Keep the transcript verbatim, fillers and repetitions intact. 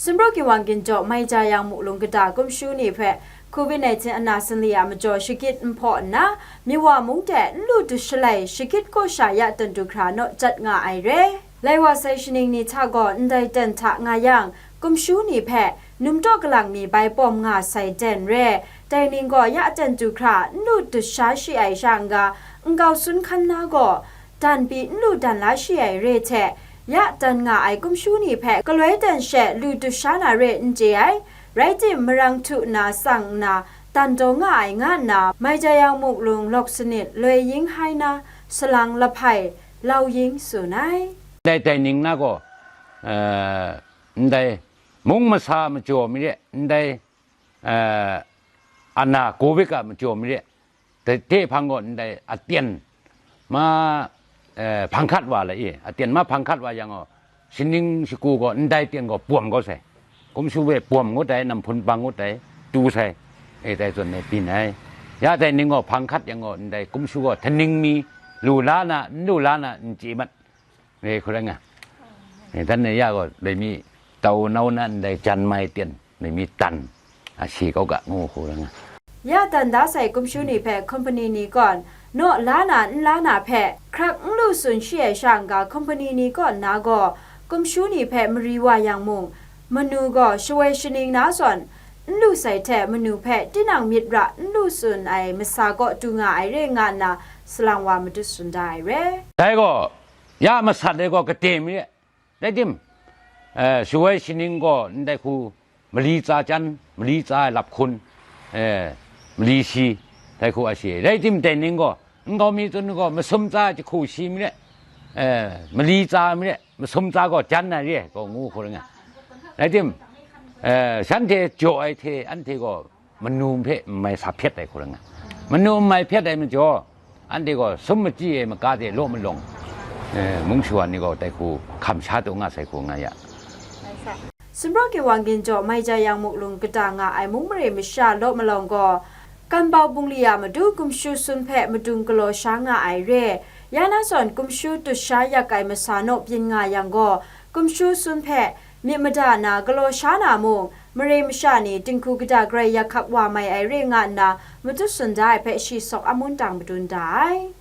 Sumpraw Ginwang Ginjaw Maijaw Yang Muklung kata kumshu ni hpe covid nineteen ana sanli a majaw shagit n hpaw nna, Miwa mung de n lu du shalai shagit kaw sha ya tan du hkra naw jat nga ai re. Lai wa sai shaning ni hta gaw ndai ten hta nga yang, kumshu ni hpe num taw kalang mi bai pawm nga sai den re. Dai ning gaw ya tan du hkra n lu du sha shi ai sha n-ga, nkau sun hkan na gaw, dan pyi n lu dan la shi ai re hte, ya dan nga ai kumshu ni hpe galoi dan she lu du sha na re n chye ai, rai tim, marang htu na tsang nna dan daw nga ai nga nna, Maijaw Yang Muklung Lawk Sanit, Loi Ying Hai na, Salang Lahpai, Lau Ying tsun ai. Ndai tai ning na gaw, eh, ndai mung masa majaw mi re, ndai, eh, ana covid a majaw mi re, Te, te hpang gaw ndai aten ma, eh, hpang hkat wa la i, aten ma hpang hkat wa yang gaw, shaning shagu gaw ndai ten gaw pawm gaw sai. Kumshu we pawm ngut ai, namhpun bang ngut ai, tu sai, e tai zawn e byin ai. Ya dai ning gaw hpang hkat yang gaw ndai kumshu gaw htaning mi lu la na, n lu la na, n chye mat. Ngai hku rai nga. Ngai dan ngai ya gaw, dai mi tau nau na ndai jan mai ten, dai mi tan, a shi kau ga ngu hku rai nga. Ya dan da sai kumshu ni hpe company ni kaw, naw la na, n la na hpe, hkrak n lu tsun shi ai sha n-ga, company ni kaw nna gaw, kumshu ni hpe mari wa yang mung, manu gaw shawoi shaning na zawn, n lu sai hte, manu hpe tinang myit ra n lu tsun ai masa kaw du nga ai re nga nna, salang wa madut tsun da ai re. Dai gaw, ya masat ai gaw kate mi re, rai tim, eh, shawoi shaning gaw ndai hku mali tsa chyan, mali tsa ai lap hkun, eh, mali shi, dai hku a shi, rai tim dai ning gaw, nkau mi tsun gaw masum tsa ai jahku shi mi re, eh, mali tsa mi re, masum tsa gaw jan na re gaw ngu hku rai nga. Rai tim, eh, shanhte jaw ai hte anhte gaw, manu hpe n mai sa hpyet ai hku rai nga. Manu n mai hpyet ai majaw, anhte gaw sum machyi ai maga de law malawng, eh, mung shawa ni gaw dai hku hkam sha taw nga sai hku nga ya. Sumpraw Ginwang Ginjaw Maijaw Yang Muklung kata nga ai mung mare masha law malawng gaw, Kambau bungli a matu kumshu sun hpe madung galaw sha nga ai re. Ya na zawn kumshu dut sha yak ai masa naw byin nga yang gaw, kumshu sun hpe myit mada na galaw sha na mung, mare masha ni dinghku kata grai yak hkak wa mai ai re nga nna, matut tsun da ai hpe shi sawk amun tang madun da ai.